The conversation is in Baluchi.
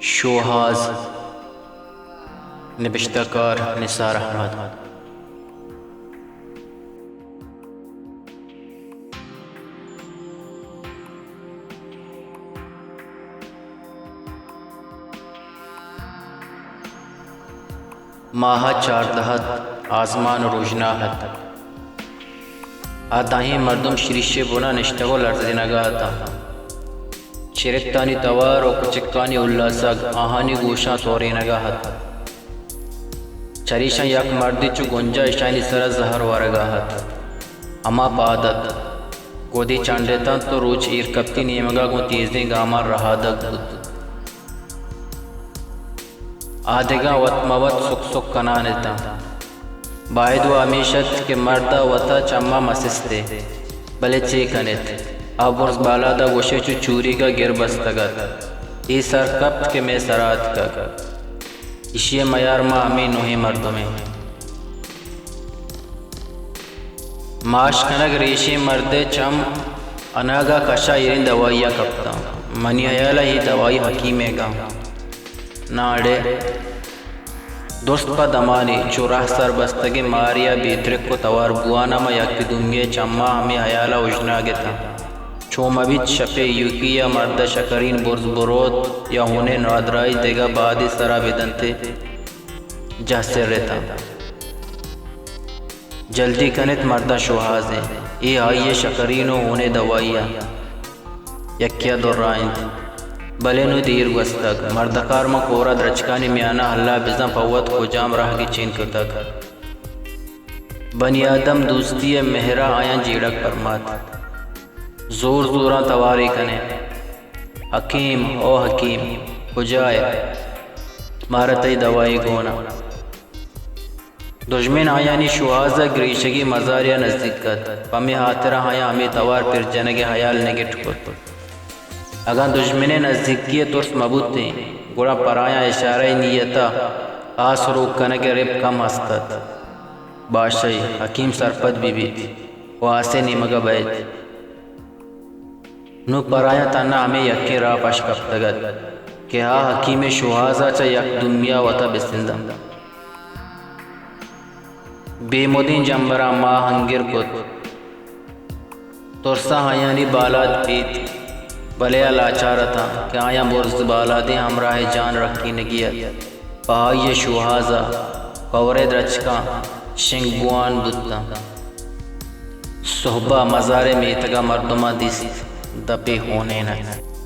شوہاز، نبشتہ کار نثار احمد۔ ماہ چاردہ ات، آزمان روژنا ات۔ آ دہیں مردم شریشے بنا نشتگ و لرزینگا اتاں۔ چرتانی توار و کچکانی الاسگ آہانی گوشاں تورینگا ات۔ چریشاں یک مردے چو گنجا اشانی سرا زہر ورگا ات۔ ہما پاد ات۔ گودی چنڈ اتنت و روچ ایر کپتی نیمگا گوں تیزیں گاماں رہادگ بوت۔ آ دگہ وت مہ وت سک سک کنان اتاں۔ باید و ہمیش ات کہ مرد ء وت ء چماں مہ سستے، بلے چے کن ات؟ آ برز بالاد ء گوشے چو چوریگ ء گر بستگ ات۔ اے سر کپت کہ مئے سرا اتکگ۔ ایشی ء میار ما ہمے نوہیں مردمیں۔ ماش کنگ ریشیں مردے چم اناگا کشا ایریں دوائی ء کپتاں۔ منی ہیال ء اے دوائی حکیمے گاں۔ ناڑے درست پہ دمانے چو راہ سر بستگیں مارے ء بے ترک و توار بوان ء ما یکے دومی ء چماں ہمے ہیال ء اژناگ اتاں۔ چو مہ بیت شپے ایوکی ء مرد ء شکرین برز بروت یا ہونے نادراہی دگہ بادے سرا بدنت ء جہ سر اتاں۔ جلدی کن ات، مرداں شوہازیں۔ اے آئی ء شکرین و ہونے دوائی ء یکے ء درائینت۔ بلے نوں دیر گوستگ۔ مردکار ماں کور ء درچکانی میان ء ہلا بزاں پہ وت کجام راہگے چین کتگ۔ بنی آدم دوستی ء مہر ء آیاں جیڑگ پرمات۔ زور زوراں توارے کن ئے۔ حکیم، او حکیم، کجا ئے؟ مارا تئی دوائی گون ء۔ دژمن آیانی شوہاز ء گریشگی مزارے ء نزیک ات۔ پمے ہاترا آیاں ہمے توار پر جنگ ء ہیال نگٹ کت۔ اگاں دژمن ء نزیکی ء ترس مہ بوتیں، گڑا پر آیاں اشارہ ء نیت ء آس روک کنگ ء رپ کم ہست ات۔ باشئی، حکیم سرپد بہ بیت و آس ء نیمگ ء بئیت۔ نوں پر آیاں تھنا ہمے یکیں راہ پش کپتگ ات کہ آ حکیم ء شوہاز ء چہ یک دومی ء وت ء بہ سندنت۔ بے مدیں جمبراں ماہ انگر کت۔ ترس ء آیانی بالاد پیت، بلے آ لاچار اتاں کہ آیاں برز بالادیں ہمراہ ء جان رکینگی ات۔ پہ آئی ء شوہاز ء کور ء درچکاں شنگ بوان بوتاں۔ سہب ء مزار ء میتگ ء مردماں دیست، دپے ہونین ات۔